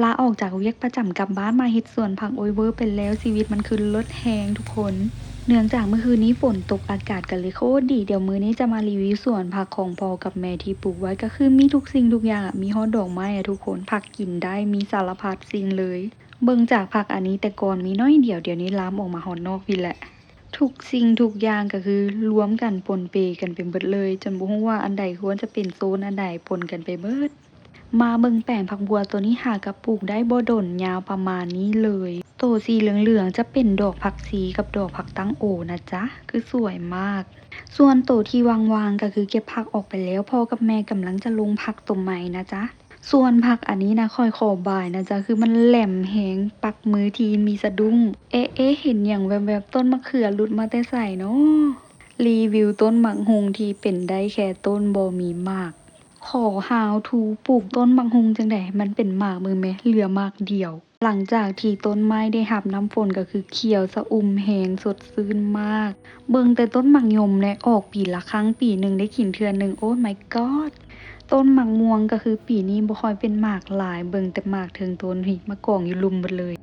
ລາອອກຈາກວຽກປະຈຳກັບບ້ານມາເຮັດສວນຜັກ ໂອ້ຍ ເວີໄປແລ້ວ ຊີວິດມັນຄືເລີດແຮງທຸກຄົນ. ເນື່ອງຈາກມື້ຄືນນີ້ຝົນຕົກ ອາກາດກໍເລີຍໂຄດດີ. ດຽວມື້ນີ້ຈະມາຣີວິວສວນຜັກຂອງພໍ່ກັບແມ່ທີ່ປູກໄວ້ ກໍຄືມີທຸກສິ່ງທຸກຢ່າງອະ ມີຮອດດອກໄມ້ອະທຸກຄົນ ຜັກກິນໄດ້ ມີສາລະພັດສິ່ງເລີຍ. ເບິ່ງຈາກຜັກອັນນີ້ແຕ່ກ່ອນມີໜ້ອຍດຽວ ດຽວນີ້ລາມອອກມາຮອດນອກພີ້ແຫຼະ. ທຸກສິ່ງທຸກຢ່າງກໍຄືລວມກັນປົນເປກັນໄປເບິດເລີຍ ຈົນບໍ່ຮູ້ວ່າອັນໃດຄວນຈະເປັນໂຊນອັນໃດ ປົນກັນໄປເບິດ. ມາເບິ່ງແປງຜັກບົວໂຕນີ້ ຫາກະປູກໄດ້ບໍ່ດົນ ຍາວປະມານນີ້ເລີຍ. ໂຕສີເຫຼືອງໆຈະເປັນດອກຜັກຊີກັບດອກຜັກຕັ້ງໂອນະຈ໊ະ ຄືສວຍມາກ. ສ່ວນໂຕທີ່ວ່າງໆກໍຄືເກັບຜັກອອກໄປແລ້ວ ພໍ່ກັບແມ່ກຳລັງຈະລົງຜັກໂຕໃໝ່ນະຈ໊ະ. ສ່ວນຜັກອັນນີ້ນະ ຂ້ອຍຂໍບາຍນະຈ໊ະ ຄືມັນແຫຼມແຮງ ປັກມືທີມີສະດຸ້ງ. ເອະ ເອະ ເຫັນຫຍັງແວບໆ ຕົ້ນມະເຂືອຫຼຸດມາແຕ່ໃສນໍ? ຣີວິວຕົ້ນໝາກຫຸ່ງທີ່ເປັນໄດ້ແຄ່ຕົ້ນ ບໍ່ມີໝາກ. ຂໍ How to ປູກຕົ້ນໝາກຫຸ່ງຈັ່ງໃດ ມັນເປັນໝາກເບິ່ງແມ ເຫຼືອໝາກດຽວ. ຫຼັງຈາກທີ່ຕົ້ນໄມ້ໄດ້ຮັບນ້ຳຝົນ ກໍຄືຂຽວຊະອຸ່ມແຮງ ສົດຊື່ນມາກ. ເບິ່ງແຕ່ຕົ້ນໝາກຍົມແຫຼະ ອອກປີລະຄັ້ງ ປີໜຶ່ງໄດ້ກິນເທື່ອໜຶ່ງ. Oh my god ຕົ້ນໝາກມ່ວງກໍຄືປີນີ້ບໍ່ຄ່ອຍເປັນໝາກຫຼາຍ ເບິ່ງແຕ່ໝາກເທິງຕົ້ນພີ້ ມາກອງຢູ່ລຸ່ມເບິດເລີຍ.